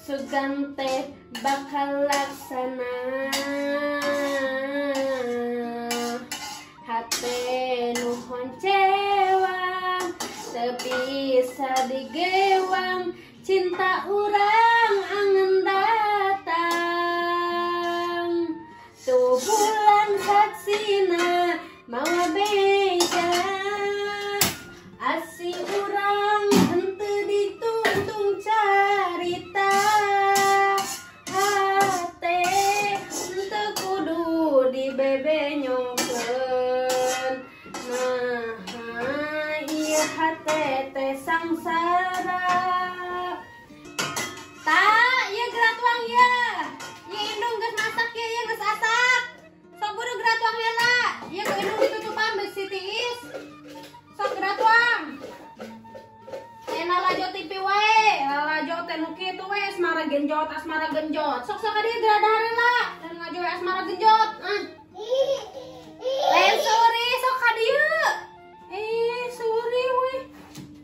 Sugan teh bakal laksana. Hate nu honcewang teu bisa digewang, cinta urang angen datang. Tuh bulan saksina mawa beja, asih urang henteu ditungtung carita. Hate henteu kudu dibebenyongkeun, nah ieu hate teh sangsara. Ta, ieu geura tuang ya. Ieu indung geus masak ya, ieu geus asak. Sok buru geura tuang heula. Ieu ku indung ditutupan besi tiis. Sok geura tuang. Enak lalajo TV wae, lalajo teh nu kitu we asmara genjot, asmara genjot. Sok sok ka dieu geura dahar heula. Dan lalajo we asmara genjot. Ah. Lain suri sok ka dieu. Eh, suri we.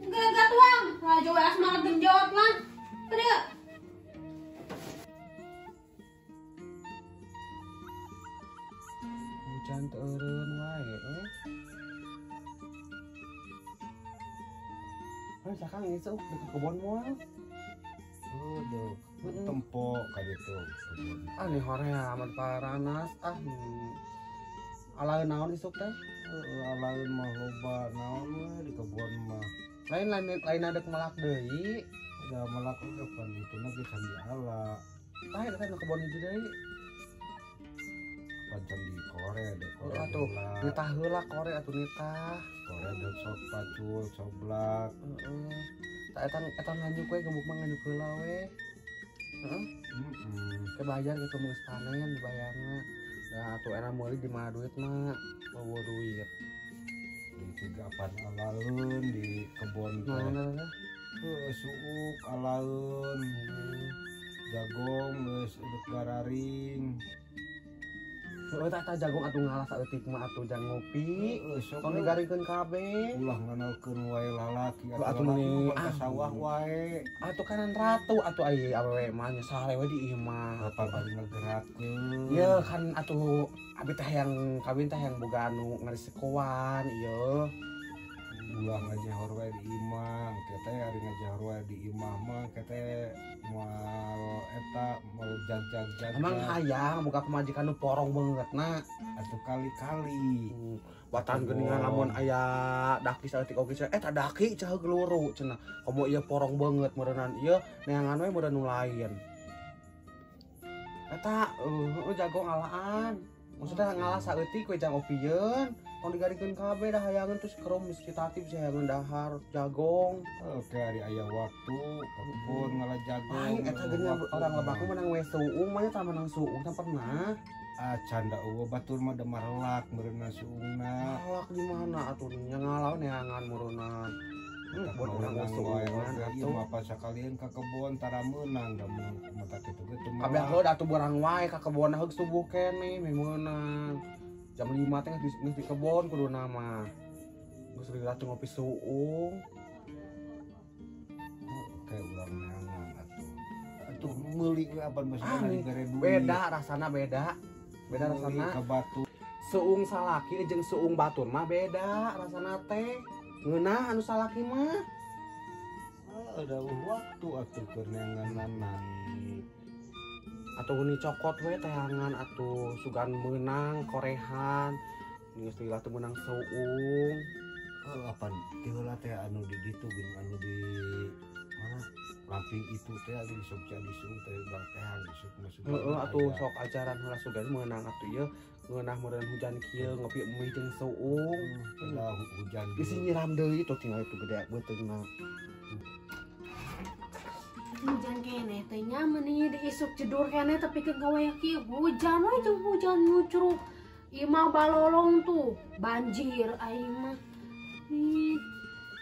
Geura tuang, lalajo we asmara genjot lah. Ka dieu. Hujan teu eureun wae euy. Heuh, sakang isuk di kebon moal. Aduh, tempo ka ditu kebon. Ah, nih horea amat paranas ah. Alaeun naon isuk teh? Heeh, alaeun mah loba naon we di kebon mah. Lain lain lain ada melak deui. Da melak oge pan dituna ge can diala. Tah eta nu kebon hiji deui. Pacan di kore deh, kore atuh nitah heula kore atuh nitah. Kore dek sok pacul, coblak. Heeh. Tah eta eta nganjuk we gebuk mah nganjuk heula we. Heeh. Heeh. Ke bayar gitu geus panen dibayarna. Da atuh era meuli di mana duit mah, bawa duit. Di tiga apaan alaeun di kebon teh. Naon eta? Heuh, suuk alaeun. Jagong geus udah gararing. Heuh, tah tah jagung atuh ngalah saeutik mah atuh jang ngopi. Heeh, sok tong digaringkeun kabeh. Ulah nganalkeun wae lalaki atuh meni ka sawah wae. Atuh kanan ratu atuh ai awewe mah nyesal we di imah. Apa bari ngagerakeun. Ieu kan atuh abi teh hayang kawin teh hayang boga anu ngarisikoan ieu. Ulah ngajahor wae di imah, teh ari ngajahor wae di imah mah teh moal eta moal jag-jag-jag. Emang hayang boga pamajikan nu porong banget na. Atuh kali-kali. Batan geuningan lamun aya daki saeutik oge cenah eta daki cah geluru cenah. Komo ieu porong banget meureunnan ieu neangan we meureun nu lain. Eta heuh jago ngalaan. Maksudnya ngalah saeutik we jang opieun. Tong digaringkeun kabeh dah hayangeun terus kerom geus kitatib hayangeun dahar jagong. Oke, ari aya waktu ka kebon ngalah jagong. Aing eta geuning orang lebak menang we suung mah nya menang suung teh pernah. Ah, canda eueuh batur mah da marelak meureunna suungna. Marelak di mana atuh nya ngalaw neangan meureunnan. Buat urang suungan atuh mah pas sakalian ka kebon tara meunang da meunang mata kitu ge teu. Kabeh heuh atuh barang wae ka kebon heug subuh keneh meunang. Jam 5 teh geus di kebon kudu nama. Geus lila teh ngopi suung. Oke, urang neangan atuh. Atuh meuli we apan maksudna dibere duit. Beda rasana beda. Beda rasana. Ka batu. Suung salaki jeung suung batur mah beda rasana teh. Ngeunah anu salaki mah. Ada waktu atuh keur neanganana. Atuh ni cokot we teangan atuh sugan meunang korehan geus lila teu meunang suung. Heuh apan ti heula teh anu di ditu geuning anu di mana lamping itu teh anu sok jadi suung teh urang teang isuk mah sugan. Heuh atuh sok ajaran heula sugan meunang atuh ieu ngeunah meureun hujan kieu ngopi mie jeung suung. Heula hujan bisi nyiram deui tuh tinggal itu gede beuteungna. Hujan keneh teh nya meuni diisuk jedur keneh tapi ke gawe kieu hujan we jeung hujan nyucruk. Imah balolong tuh banjir aing mah. Nih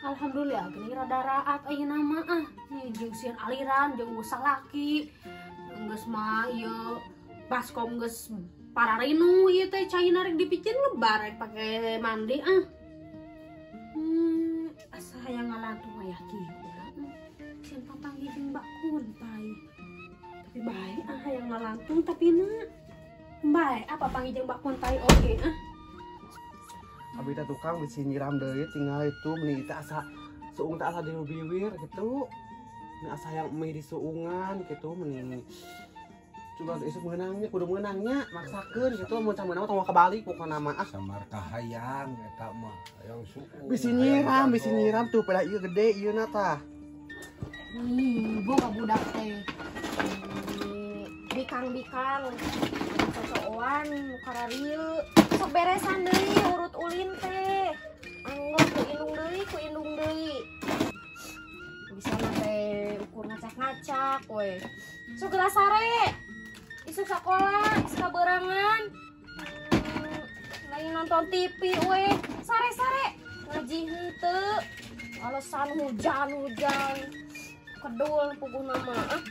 alhamdulillah geuning rada raat ayeuna mah ah. Nih jeung sieun aliran jeung salaki. Geus mah ieu baskom geus pararinu ieu teh caina rek dipicen lebar rek pake mandi ah. Asa hayang ngalantung aya kieu. Sieun papanggih jeung Mbak Kuntai. Tapi bae ah hayang ngalantung tapi na. Bae apa panggil jeung bakun tai oge ah. Abi teh tukang bisi nyiram deui tinggal itu meni teh asa suung teh asa dibiwir gitu. Ini asa yang mie di suungan gitu meni. Coba isuk meunangnya kudu meunangnya maksakeun gitu mun can meunang mah tong kebalik pokona mah ah. Samar kahayang eta mah hayang suung. Bisi nyiram tuh pada ieu gede ieu na tah. Ih, boga budak teh. Bikang-bikang cocoan nu kararieu. Sok beresan deui urut ulin teh. Anggur ku indung deui, ku indung deui. Bisa mah teh ukur ngacak-ngacak we. Sok geura sare. Isuk sakola, isuk kaberangan. Lain nonton TV we. Sare-sare ngaji henteu. Alasan hujan-hujan. Kedul puguh nama ah.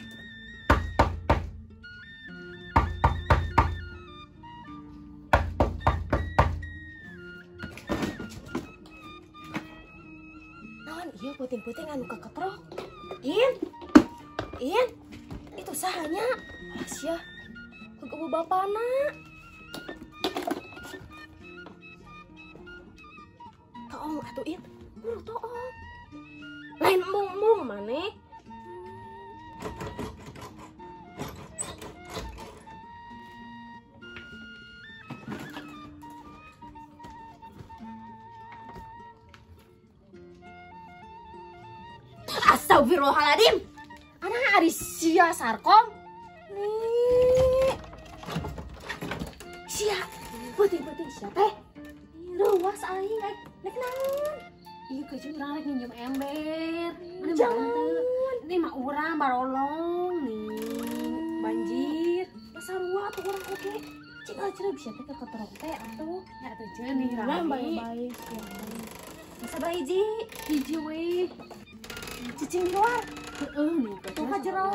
Naon ieu puting-puting anu kaketrok. In. In. Itu sahanya. Alah sia. Kegebu bapana. Toong atuh In. Buru toong. Lain embung-embung maneh. Astagfirullahaladzim. Anak ari sia sarkom. Nih. Sia, peuting-peuting sia teh. Ruas aing rek naon? Ieu keuceun urang rek nginjem ember. Mana jangan. Ini mah urang barolong nih. Banjir. Sarua atuh urang oge. Cing aja bisa teh keketrok teh atuh. Ya atuh ceun nih rame. Bae-bae sia. Masa bae hiji? Hiji we. Cicing di luar. Heeh nih, tuh ka jero.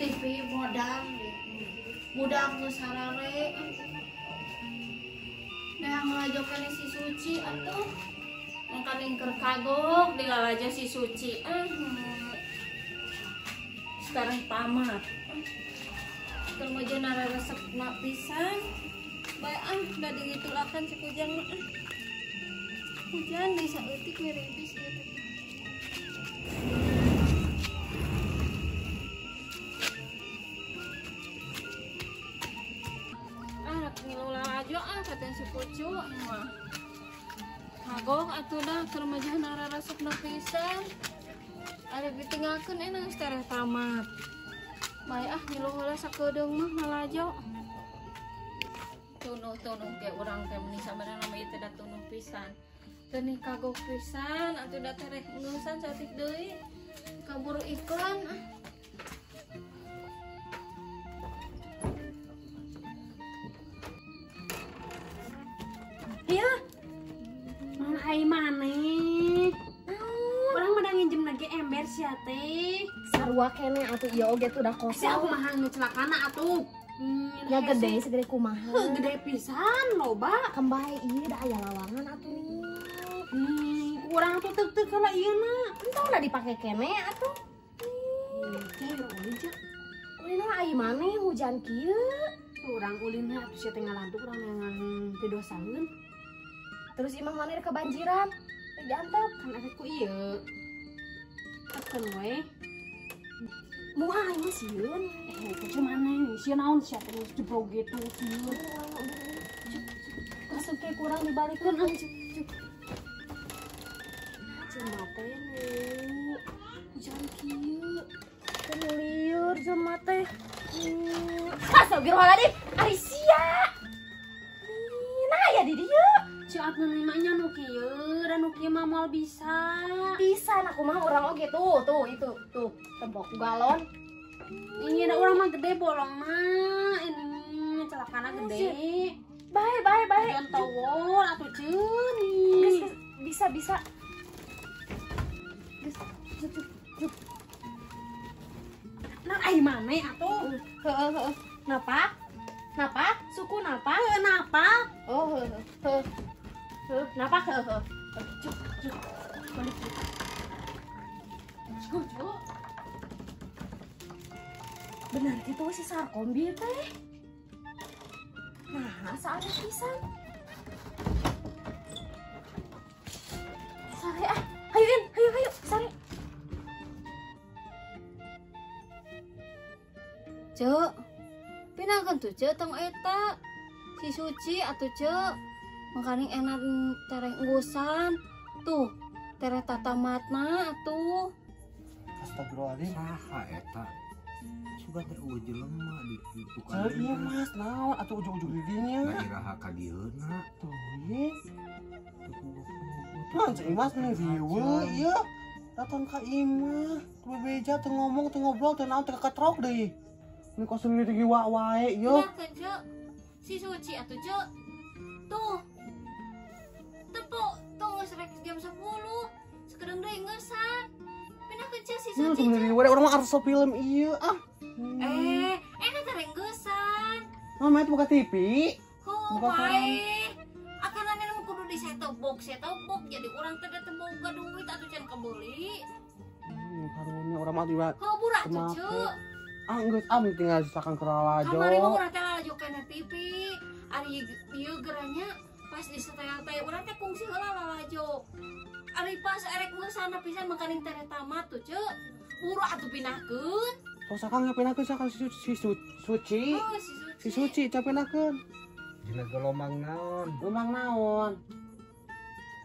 TV modal budak nu sarare nah ngelajokan si Suci atuh mangkaning keur kagok dilalaja si Suci sekarang tamat keur meujeun resepna pisan bae ah da digitulakan si Kujang mah hujan deui saeutik meribis ieu teh. Katen si Pucu mah kagok atuh dah keur majahna resepna pisan ada ditinggalkeun enak geus tereh tamat bae ah ngilu heula sakedeung mah ngalajo tunuh-tunuh ge urang teh meuni sabarana mah ieu teh da tunuh pisan teu nih kagok pisan atuh da tereh ngeusan saeutik deui kaburu iklan ah. Iya, mana ai maneh? Urang mah nginjem lagi ember sia teh. Sarua keneh atuh ieu oge tuh da kosong. Sia kumaha nu celakana atuh. Ya gede segede kumaha. Gede pisan loba. Kembae ieu da aya lawangan atuh nih. Urang tuh teuk-teuk heula ieu na. Entong da dipake keneh atuh. Cai urang ulin cek. Ulin ai maneh hujan kieu. Urang ulin atuh sia teh ngalantuk urang neangan pidosaeun. Terus imah maneh kebanjiran, diantep kan efek ku ieu. Tekan we. Muah aing sieun. Kucu maneh sieun naon sia teh geus jebrog gitu sieun. Masuk ke kurang dibalikeun ah. Jelema teh nu hujan kieu. Teu lieur jelema teh. Astagfirullahaladzim, ari sia. Nah aya di dieu. Ciat neunimanya nu kieu, da nu kieu mah moal bisa. Bisa nah kumaha urang oge tuh, tuh itu tuh tembok galon. Ini da urang mah gede bolongna, ini celakana gede. Bae bae bae. Jangan tawon atuh ceun. Bisa bisa. Geus, juk juk. Nah, ai maneh atuh. Heeh heeh. Napa? Napa? Suku napa? Napa? Oh, heeh heeh. Heeh, napa heeh heeh. Juk juk. Balik. Juk juk. Benar gitu si Sarkom bieu teh. Nah, asa aneh pisan. Sare ah, hayu In, hayu hayu, sare. Cek, pinangkeun tuh cek tong eta. Si Suci atuh cek. Mangkaning enak tereng enggusan. Tuh, tereh tatamatna atuh. Astagfirullahaladzim. Saha eta? Sugan teh eueuh jelema di tukang. Ieu Mas, naon atuh ujug-ujug di dinya. Da iraha ka dieuna. Tuh ye. Naon cek Imas meni riweuh ieu. Datang ka imah, teu bebeja teu ngomong teu ngobrol teu naon teu katrok deui. Ini kok sendiri giwa wae ieu. Pinangkeun cek. Si Suci atuh cek. Tuh. Tepo, tuh geus rek jam 10. Sekedeng deui ngeusan. Pinangkeun cek si Suci. Nah, riweuh urang mah arso film ieu ah. Enak tereng geusan. Mama itu buka TV. Heuh, bae. Akanan mah kudu di set-top box jadi urang teh teu boga duit atuh can kebeuli. Karunya urang mah tiba. Heuh, burak tuh, Ceu. Ah, geus ah tinggal sakan keur lalajo. Kamari mah urang teh lalajo kana TV. Ari ieu geranya pas di setel teh urang teh kungsi heula lalajo. Ari pas erek ngeusan pisan makaning teh tamat tuh, Ceu. Burak atuh pinahkeun. Tos akang ngapinakeun sakang si Suci. Oh, si Suci. Si Suci capinakeun. Dina gelombang naon? Gelombang naon?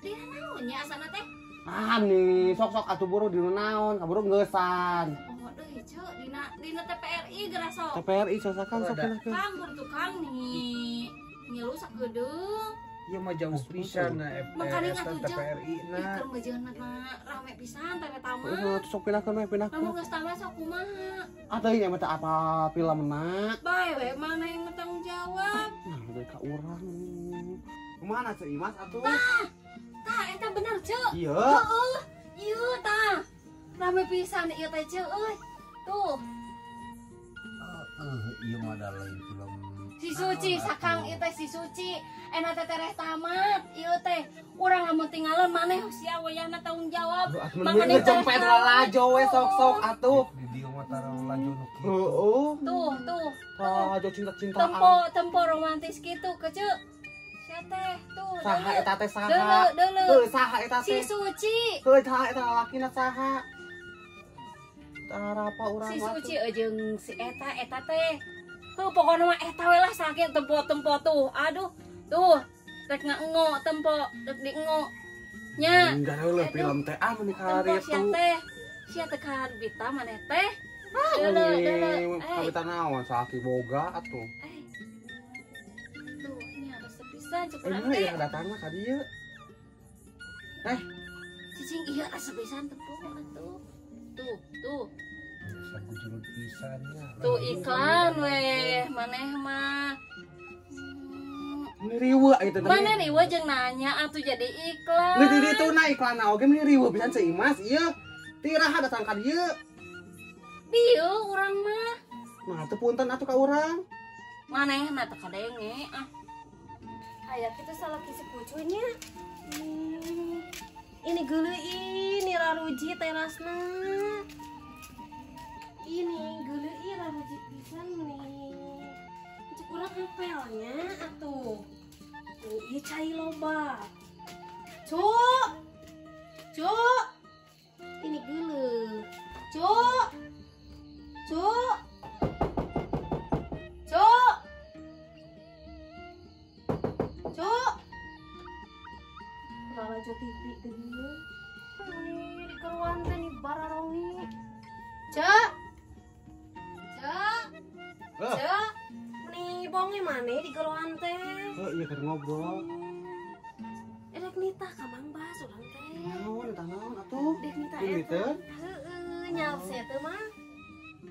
Dina naon nya asana teh? Ah nih, sok-sok atuh buru dina naon, kaburu ngeusan. Oh, deui ceu, dina dina TPRI geura sok. TPRI sok akang sok pinakeun. Kang buru tukang nih. Ngilu sakedeung. Ieu mah jauh pisan na Makaning atuh TPRI na. Ih, keur mejeunna rame pisan teh tamat. Heeh, sok pinakeun we pinakeun. Lamun geus tamat sok kumaha? Ah teuing nya mah teh apa filmna? Bae we mana yang bertanggung jawab? Nah, deui ka urang. Kumaha Ceu Imas atuh? Tah. Tah eta bener Ceu. Iya. Heeh. Ieu tah. Rame pisan ieu teh Ceu euy. Tuh. Heeh, ieu mah da lain film. Si Suci sakang ieu teh si Suci enak teh tereh tamat ieu teh urang lamun tinggalon maneh sia wayahna tanggung jawab. Mangane cempet lalajo we sok-sok atuh. Di dieu mah tara lalajo nu kitu. Heeh. Tuh tuh. Lalajo cinta-cintaan. Tempo tempo romantis kitu kece. Sia teh tuh. Saha eta teh saha? Deuleu deuleu. Saha eta teh? Si Suci. Heuh saha eta lalakina saha? Tara apa urang Si Suci jeung si eta eta teh. Heuh pokona mah eta we lah sakit tempo-tempo tuh. Aduh, tuh rek ngaengo tempo, rek diengo. Nya. Enggak leuh film teh ah meuni ka Tempo sia teh. Sia teh ka bita maneh teh. Deuleu deuleu. Kabita naon salaki boga atuh. Tuh nya resep pisan cek urang teh. Ieu datangna ka dieu. Teh. Cicing ieu resep pisan tempo atuh. Tuh, tuh. Sakujurut pisan nya. Tuh iklan weh, maneh mah. Meni riweuh eta teh. Maneh riweuh jeung nanya atuh jadi iklan. Leuh di ditu na iklanna oge meni riweuh pisan Ceu Imas ieu. Tiraha datang ka dieu. Dieu urang mah. Nah atuh punten atuh ka urang. Manehna teh kadenge ah. Aya kitu salaki si kucunya. Ini geuleuh ini raruji terasna. Ini geuleuh ieu raruji pisan nih. Cek urang apelnya atuh. Ieu cai loba. Cuk. Cuk. Ini geuleuh. Cuk. Cuk. Cuk. Cuk. Lalajo TV deui. Ini di keruan teh nih bararongi. Cek. Cek. Cek. Nih bonge maneh di keruan teh. Heuh, ieu keur ngobrol. Rek nitah ka Mang Bas urang teh. Naon eta naon atuh? Dek nitah eta. Heeh, nyalse teh mah.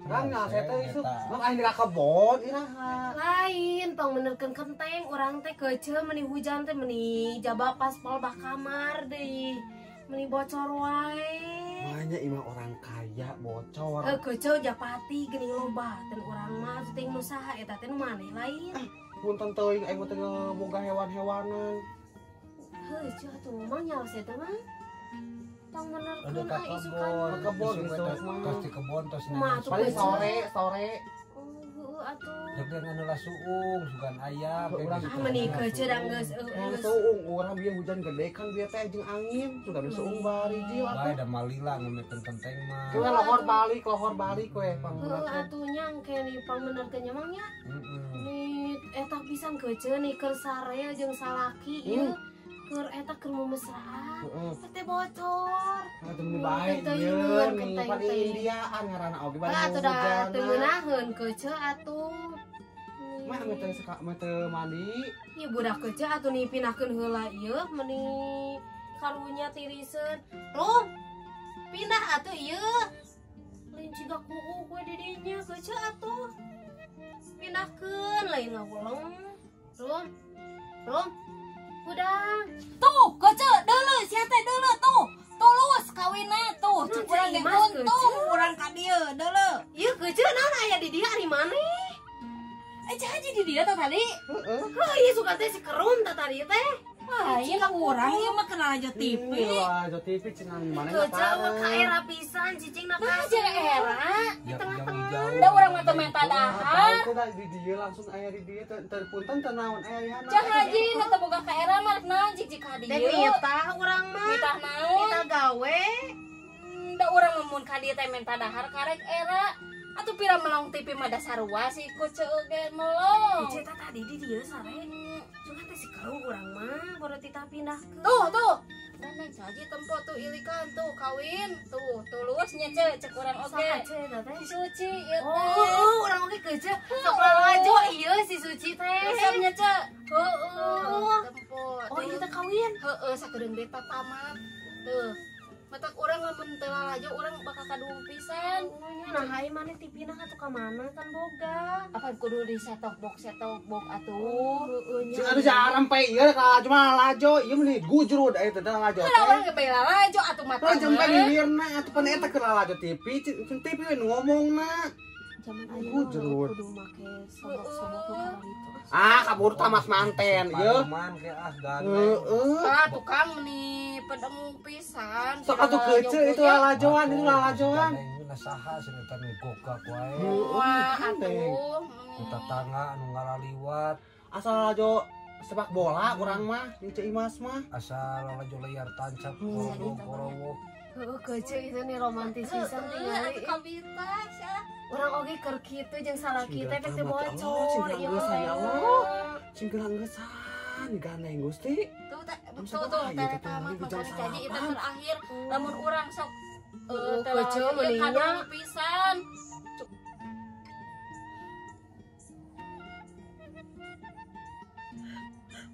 Kan nyalse teh isuk. Mah aing ka kebon iraha. Lain tong benerkeun kenteng urang teh kece meni hujan teh meni jaba pas pol bah kamar deui. Meni bocor wae. Banyak imah orang kaya bocor. Heuh kece japati geuning loba teh urang mah teh nu saha eta teh nu maneh lain. Punten teuing aing mah teh boga hewan-hewanan. Heuh ceu atuh mah nyalse teh mah. Tong benerkeun ah isukan mah. Kebon isuk mah. Tos di kebon tos paling sore. Oh, heueuh atuh. Deg anu lah suung sugan ayam. Ah meni kece da geus suung urang bieu hujan gede kan bieu teh jeung angin sudah suung bari jieu atuh. Bae da malila ngemekeun kenteng mah. Kuwe lohor balik we pangbenerkeun. Heueuh atuh nya engke ni pangbenerkeun nya mah nya. Ni eta pisan kece ni keur sare jeung salaki ieu. Keur eta keur memesraan. Teh bocor. Atuh meni bae ieu nih paling Indiaan ngaranna oge bari hujan. Atuh da teu ngeunaheun kece atuh. Mah teu seka mah teu mandi. Ieu budak kece atuh ni pindahkeun heula ieu meni karunya tiriseun. Rum. Pindah atuh ieu. Lain ciga kuku we di dinya kece atuh. Pindahkeun lain ngaweleng. Rum. Rum. Hudang. Tuh, kece deuleu sia teh deuleu tuh. Tulus kawinna tuh, cek urang ge untung urang ka dieu deuleu. Ieu kece naon aya di dieu ari maneh? Eh, haji di dieu tah tadi? Heeh. Heuh, ieu suka teh si kerum tah tadi teh. Wah, ieu mah urang ieu mah kenal aja TV. Iya, aja TV cenah maneh mah. Kece mah ka era pisan cicing na ka era di tengah-tengah. Da urang mah teu menta dahar. Teu di dieu langsung aya di dieu teu punten teu naon aya di Cah haji nu teu boga ka era mah rek naon cik ka dieu. Dek nitah urang mah. Nitah naon? Nitah gawe. Da urang mah mun ka dieu teh menta dahar karek era. Atuh pira melong TV mah da sarua si kece ge melong. Cek tah tadi di dieu sare. Cuman teh si keruh urang mah baru titah pindahkeun. Tuh tuh. Gandeng saji tempo tuh ilikan tuh kawin tuh tulusnya cek cek urang oge. Saha ce eta teh? Si Suci ieu teh. Oh, urang oge kece. Sok lalajo ieu si Suci teh. Resepnya ce. Heeh. Tempo. Oh, ieu teh kawin. Heeh, sakedeung beta tamat. Tuh. Matak urang lamun teu lalajo urang bakal kaduhung pisan. Nah, hai maneh tipina atuh ka mana kan boga. Apa kudu di set-top box atuh. Heeh nya. Cing atuh jarang pe ieu ka cuma lalajo ieu mah gujrud eta teh lalajo. Lah urang ge bae lalajo atuh mata. Lah jempe bibirna atuh pan eta keur lalajo TV, cing TV we nu ngomongna. Zaman ayeuna kudu make sobok-sobok nu kararitu. Ah, kabur tamas manten ieu. Heeh. Ah, tukang meni pedeng pisan. Sok atuh kece itu lalajoan, itu lalajoan. Saha cenah teh nu gogak wae. Wah, atuh tetangga anu ngalaliwat. Asal lalajo sepak bola urang mah, jeung Ceu Imas mah. Asal lalajo layar tancap korowok. Heeh, kece itu nih romantis pisan tingali. Atuh kabita sia. Urang oge keur kitu jeung salaki teh pek teh bocor. Ya Allah. Cing gelang geusan gandeng Gusti. Tuh tuh tuh teh tamat makanya jadi itu terakhir lamun urang sok kece meninya pisan.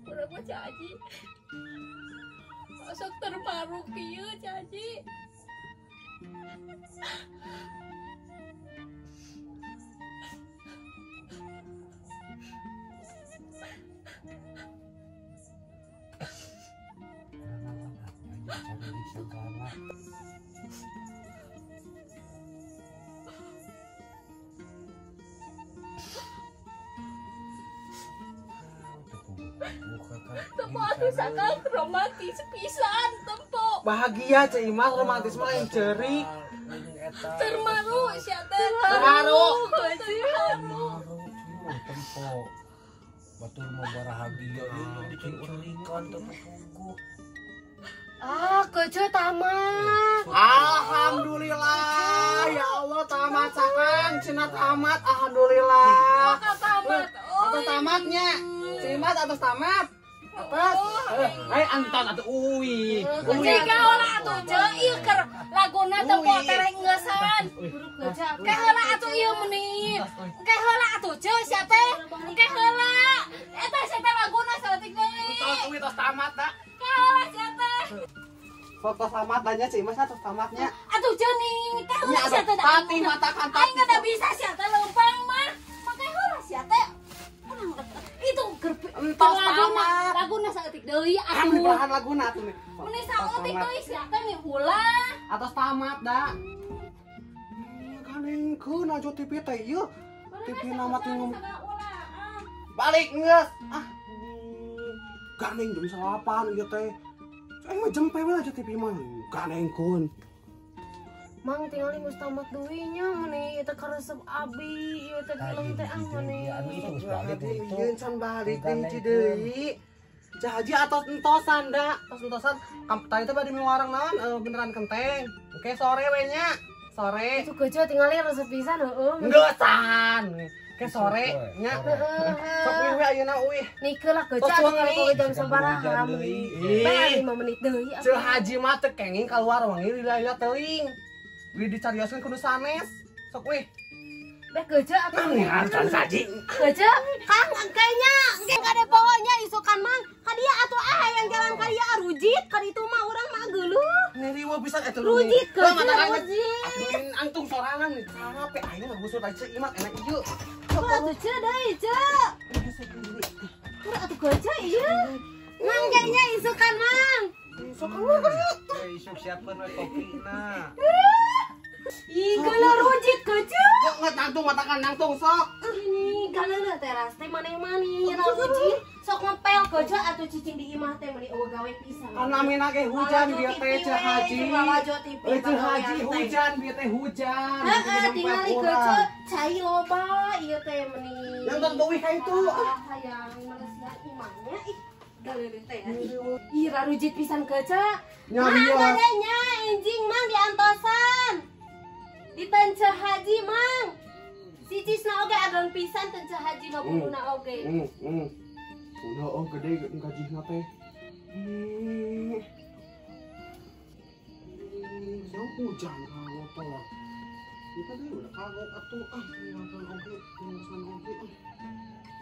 Urang mah Caji. Sok terparu kieu Caji. Tempo atuh sakang romantis pisan tempo. Bahagia Ceu Imas romantis mah lain ceurik. Termaru sia teh. Terharu. Terharu. Tempo. Batur mah barahagia dicurikan teu puguh. Ah, kece tamat. Alhamdulillah, ya Allah tamat sakang, cenah tamat, alhamdulillah. Tamat. Atas tamatnya. Ceu Imas atas tamat. Atas. Ai antan atuh uwi. Jika olah atuh ceu ieu keur laguna tempo tereng ngeusan. Ke heula atuh ieu meni. Ke heula atuh ceu sia teh. Ke heula. Eta sia teh laguna saeutik deui. Tos uwi tos tamat da. Ke heula sia teh. Sok tos tamat tanya Ceu Imas tos tamatnya. Atuh jeuning teh heula sia teh. Tati matakan tati. Aing da bisa sia teh leumpang mah. Make heula sia teh. Itu entos tamat. Laguna saeutik deui atuh. Anu diperahan laguna atuh nih. Meni saeutik deui sia teh nih ulah. Atos tamat da. Kanengkeun aja TV teh ieu. TV na mah teu balik geus. Ah. Ganeng jam 8 ieu teh. Aing mah jempe we aja TV mah. Ganengkeun. Mang tingali geus tamat deui nya meni teh karesep abi ieu teh film teh ah meni. Anu itu geus balik itu. Ieu can balik deui deui. Jaji atos entosan da, atos entosan. Tadi teh bade miwarang naon beneran kenteng. Oke sore we nya. Sore. Itu geus tingali resep pisan heueuh. Ngeusan. Ke sore nya. Sok uih we ayeuna uih. Nikeun lah geus atuh jam sabaraha. Ih, 5 menit deui. Ceu Haji mah teu kenging kaluar wangi lila-lila teuing. Wih dicarioskeun kudu sanes. Sok wih. Beh geus atuh. Ngan saji. Geus Kang engkenya, engke kade pokoknya isukan mang. Ka dia atuh ah yang jalan ka dia rujit, ka ditu mah urang mah geuleuh. Ngeriwa pisan eta rujit geus rujit. Atuh angtung sorangan capek aing ngagusur tadi Ceu Imas enak ieu. Sok atuh Ceu deui Ceu. Kur atuh geus ieu. Mang kayaknya isukan mang. Isukan mah geus. Isuk siapkeun we kopina. Ih, kalau rujit kecil. Sok nggak nangtung matakan nangtung sok. Ini kalau teras teh maneh-maneh rujit. Sok ngepel kecil atau cicing di imah teh meuni eueuh gawe pisan. Kana mina ge hujan bieu teh Ceu Haji. Ceu Haji hujan bieu teh hujan. Heeh, tingali kecil cai loba ieu teh meuni. Yang tong beuih ka itu. Hayang manusia imahnya ih. Galeureun teh. Ih, rujit pisan kecil. Nya nya enjing mang diantosan. Di Tenceu Haji mang. Si Cisna oge ageng pisan Tenceu Haji mah buluna oge. Udah oh gede gajihna teh. Jauh hujan ka motor. Ieu teh udah kagok atuh ah nonton oge, urusan oge ah.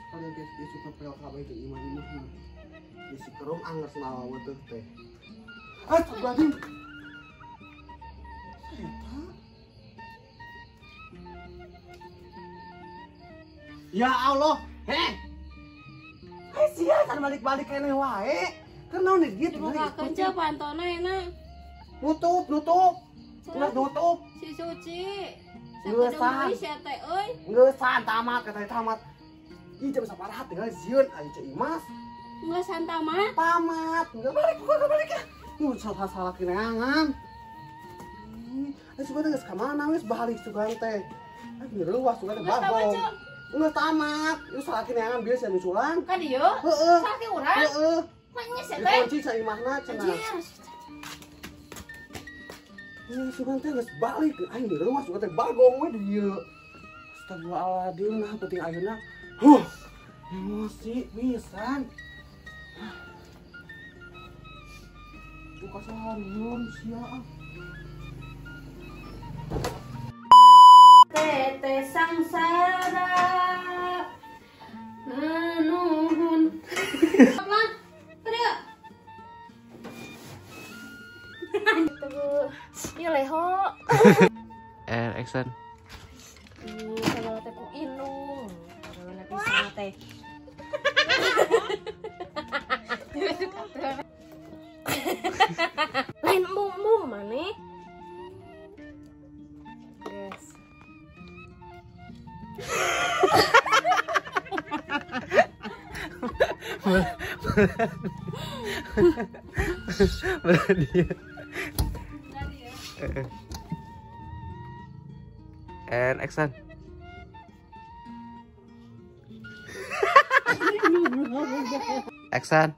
Kalian teh suka pel kabeh teh imah imah. Bisi kerung angger sanawa teh teh. Ah, berarti. Eta. Ya Allah, heh. Hei sia kan balik-balik keneh wae. Keur naon ieu dibukakeun Ceu pantona enak. Nutup, nutup. Geus nutup. Si Suci. Sakedeung deui sia teh euy. Ngeusan tamat kata tamat. Ih jam sabaraha tinggal sieun ari Ceu Imas. Ngeusan tamat? Tamat. Geus balik, geus balik ya. Nu salah-salah kineangan. Eh sugan geus ka mana geus balik sugan teh. Ah ngeurewas sugan teh bagong. Nggak tamat, itu salah kineangan biasa nyusulan. Ka dieu? Heeh. Salaki urang? Heeh. Manya sia teh. Dikunci sa imahna cenah. Anjir. Sugan teh geus balik, aing ngeurewas sugan teh bagong we di dieu. Astagfirullahaladzim, nah penting ayeuna. Huh. Emosi pisan. Buka saharian sia ah. Tete sangsara nanuhun. Mah, teriak. Tuh, ieu leho. And action. Ih, segala teh ku inung. Segala pisan teh. Lain embung-embung maneh. Guys. Berani. And action. Action.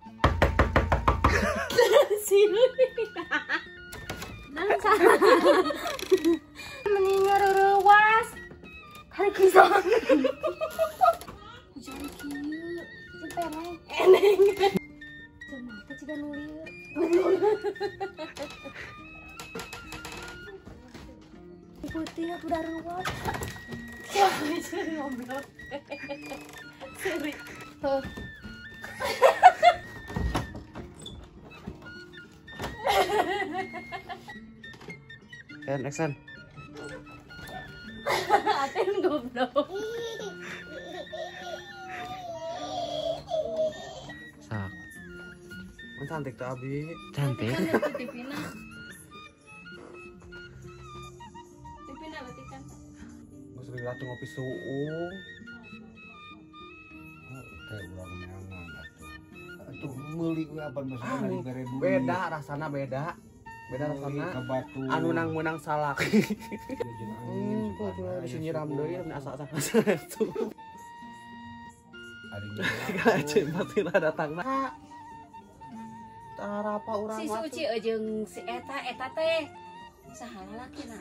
Mendingan reuwas. Hari kisah. Hujan kieu, cempereng. Eneng. Cuma teh ciga nu lieur. Putih atuh da reuwas. Siapa ngobrol? Seri. Tuh. And action. Aten goblok. Sak. Cantik tuh Abi. Cantik. Tipina. Tipina berarti kan. Geus lila tuh ngopi suung. Kayak urang neangan atuh. Atuh meuli we apan maksudna dibere duit. Beda rasana beda. Beda rasana. Anu nang meunang salak. Kok bisa nyiram deui asa-asa tuh. Ari mati datang na. Tarapa urang si Suci jeung si eta eta teh saha lalakina.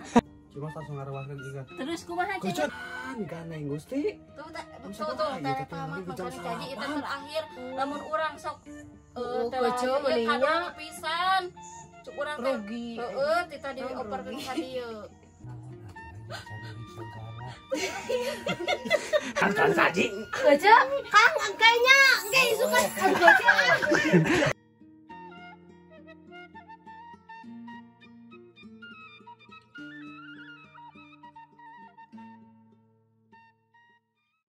Cuma langsung ngarawaskeun ingat. Terus kumaha cenah? Ganeng Gusti. Tuh tuh tuh teh tamat makanya janji itu terakhir lamun urang sok teh mendingnya pisan. Cuk urang teh rugi. Heeh, ti tadi dioperkeun ka dieu. Kan saji. Aja, Kang kayaknya engke isukan.